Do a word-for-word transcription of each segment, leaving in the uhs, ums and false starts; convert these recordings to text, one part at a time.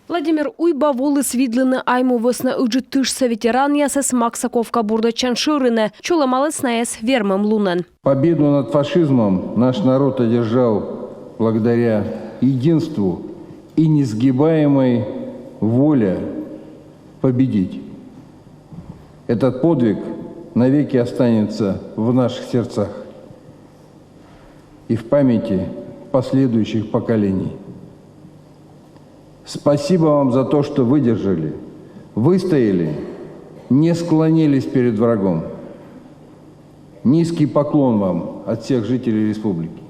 Владимир Уйба воліс видлыны Айму вӧсна Ыджыд тышса ветеранъясӧс Максаковка бурдӧдчан шӧринӧ, чолӧмаліс найӧс вермӧм лунӧн. Победу над фашизмом наш народ одержал благодаря единству и несгибаемой воле победить. Этот подвиг навеки останется в наших сердцах и в памяти последующих поколений. Спасибо вам за то, что выдержали, выстояли, не склонились перед врагом. Низкий поклон вам от всех жителей республики.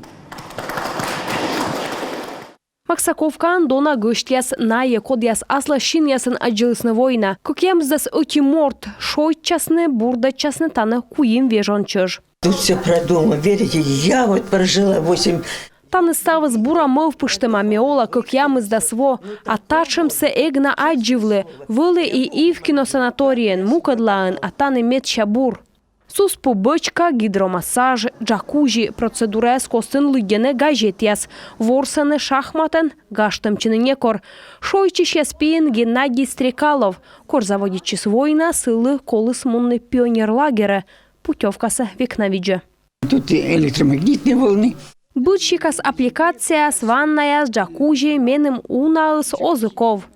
Максаковкаын дона гӧсьтъяс, найӧ, кодъяс аслас синъясӧн аддзылісны война. Кӧкъямысдас ӧти морт шойччасны, бурдӧдчасны тані куим вежон чӧж. Тут все продумано. Верите, я вот прожила восемь. Тані ставыс бура мӧвпыштӧма, ме ола кӧкъямысдас во, а татшӧмсӧ эг на аддзывлы. Вӧлі и Ивкино санаторийын, мукӧдлаын, а тані медся бур. Сус пу бӧчка, гидромассаж, джакузи — процедураяс костын лыддьӧны газетъяс, ворсӧны шахматӧн, гажтӧмтчыны некор. Шойччысьяс пиын Геннадий Стрекалов. Кор заводитчис война, сылы коліс мунны пионер лагерӧ, путёвкасӧ век на видзӧ. Тут и электромагнитные волны. Быд сикас аппликацияяс, ваннаяс, джакузи, меным унаыс оз и ков.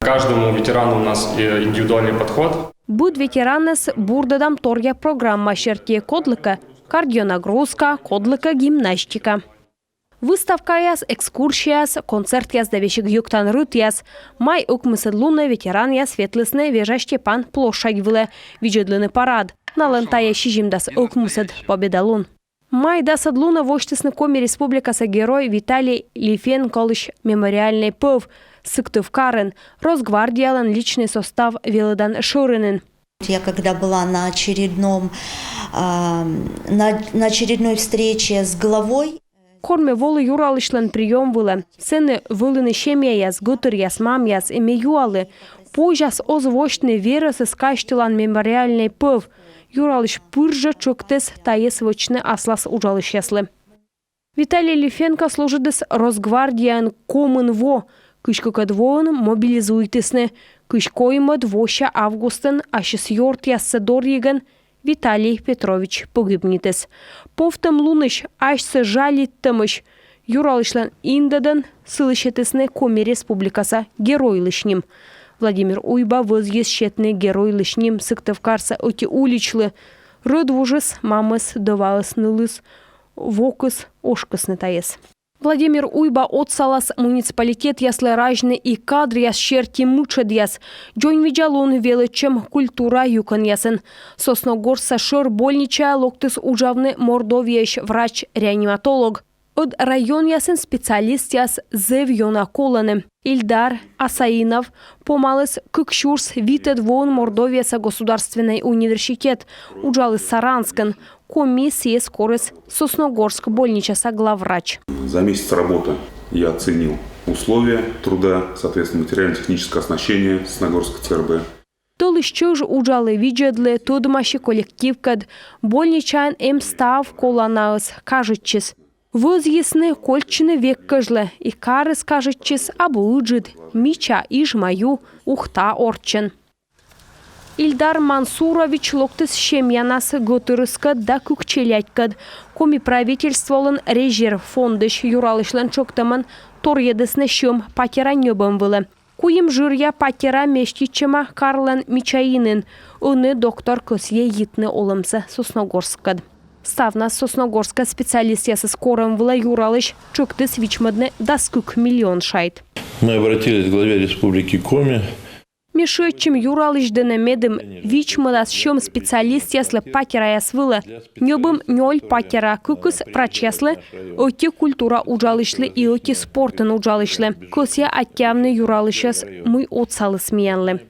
Каждому ветерану у нас, э, индивидуальный подход. Быд ветеранӧс бурдӧдам торъя программа серти, кодлыкӧ кардионагрузка, кодлыкӧ гимнастика. Выставкаяс, экскурсияс, концертъяс да весиг йӧктан рытъяс. Май ӧкмысӧд лунӧ ветеранъяс ветлісны Вежа Степан площадь вылӧ видзӧдлыны парад. Налӧн тайӧ сизимдас ӧкмысӧд Победа лун. Май дасӧд лунӧ восьтісны Коми Республикаса Герой Виталий Лифенколысь мемориальнӧй пӧв Сыктывкарын Росгвардиялӧн личнӧй состав велӧдан шӧринын. Я когда была на очередном, а, на, на очередной встрече с главой. Кор ме волі юралысьлӧн приём вылӧ, сэні вӧліны семьяяс, гӧтыръяс, мамъяс, и ме юалі, позяс оз восьтны верӧсӧс казьтылан мемориальнӧй пӧв. Юралысь пыр жӧ тшӧктіс тайӧс вӧчны аслас уджалысьяслы. Виталий Лифенко служитіс Росгвардияын комын во, кызь кыкӧд воын мобилизуйтісны, кызь коймӧд вося августын ассьыс ёртъяссӧ дорйигӧн Виталий Петрович погибнитіс. Повтӧм лунысь асьсӧ жалиттӧмысь юралысьлӧн индӧдӧн сылы сетісны Коми Республикаса Геройлысь ним. Владимир Уйба вӧзйис сетны Геройлысь ним Сыктывкарса ӧти уличлы. Рӧдвужыс, мамыс, дӧваыс, нылыс, вокыс ошкисны тайӧс. Владимир Уйба отсалас муниципалитетъяслы разьны и кадръяс серти мытшӧдъяс. Дзоньвидзалун велӧдчӧм культура юкӧнъясын. Сосногорскса шӧр больничаӧ локтіс уджавны Мордовияысь врач-реаниматолог. Ӧд районъясын специалистъяс зэв ёна колӧны. Ильдар Асаинов помаліс кык сюрс витӧд воын Мордовияса государственнӧй университет, уджаліс Саранскын. Коми сійӧс корис Сосногорск больничаса главврач. За месяц работы я оценил условия труда, соответственно, материально-техническое оснащение Сосногорского Ц Р Б. Тӧлысь чӧж уджалі, видзӧдлі, тӧдмаси коллективкӧд. Больничаын эм став коланаыс, кажитчис. Вӧзйисны кольччыны век кежлӧ, и карыс кажитчис абу ыджыд, мича Иж-Маю, Ухта орччӧн. Ильдар Мансурович локтіс семьянас: гӧтырыскӧд да кык челядькӧд. Коми правительстволӧн резерв фондысь юралысьлӧн тшӧктӧмӧн торйӧдісны сьӧм патера ньӧбӧм вылӧ. Куим жыръя патера меститчӧма карлӧн мича инын. Ӧні доктор кӧсйӧ йитны олӧмсӧ Сосногорсккӧд. Ставнас Сосногорскӧ специалистъясӧс корӧм вылӧ юралысь тшӧктіс вичмӧдны дас кык миллион шайт. Мы обратились к главе Республики Коми. Ми шыӧдчим юралысь дінӧ, медым вичмӧдас сьӧм специалистъяслы патераяс вылӧ. Ньӧбим нёль патера: кыкыс врачьяслы, ӧти культура уджалысьлы и ӧти спортын уджалысьлы. Кӧсъя аттьӧавны юралысьӧс, мый отсаліс миянлы.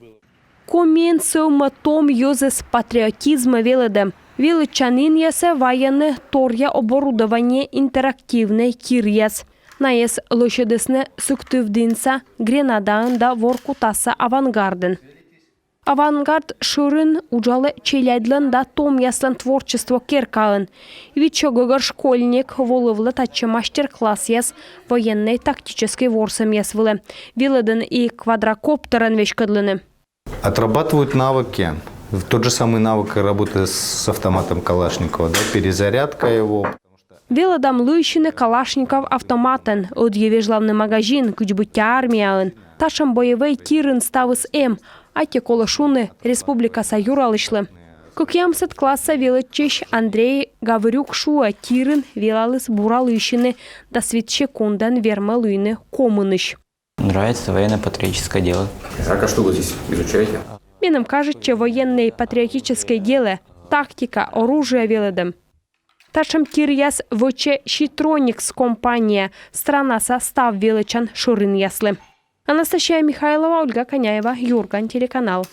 Комиын сӧвмӧ том йӧзыс патриотизмӧ велӧдӧм. Велӧдчанінъясӧ вайӧны торъя оборудование, интерактивнӧй киръяс. Найӧс лӧсьӧдісны Сыктывдінса «Гренадаын» да Воркутаса «Авангардын». «Авангард» шӧрын уджалӧ челядьлӧн да томъяслӧн творчество керкаын. Вит сё гӧгӧр школьник волывлӧ татчӧ мастер-классъяс военнӧй тактическӧй ворсӧмъяс вылӧ. Велӧдӧны и квадрокоптерӧн веськӧдлыны. Отрабатывают навыки. Тот же самый навык работы с автоматом Калашникова, да, перезарядка его. Велӧдам лыйсьыны Калашников автоматӧн, ӧдйӧ вежлавны магазин, кыдз быттьӧ армияын. Татшӧм боевӧй тирын ставыс эм, аттьӧ колӧ шуны республикаса юралысьлы. Кӧкъямысӧд класса велӧдчысь Андрей Гаврюк шуӧ, тирын велалыс бура лыйсьыны, дас вит секундӧн вермӧ лыйны комысь. Нравится военно-патриотическое дело. Так, а что вы здесь изучаете? Меным кажитчӧ, военнӧй-патриотическӧй делӧ, тактика, оружие велӧдӧм. Татшӧм тиръяс вӧчӧ «Ситроникс» компания странаса став велӧдчан шӧринъяслы. Анастасия Михайлова, Ольга Коняева, «Юрган» телеканал.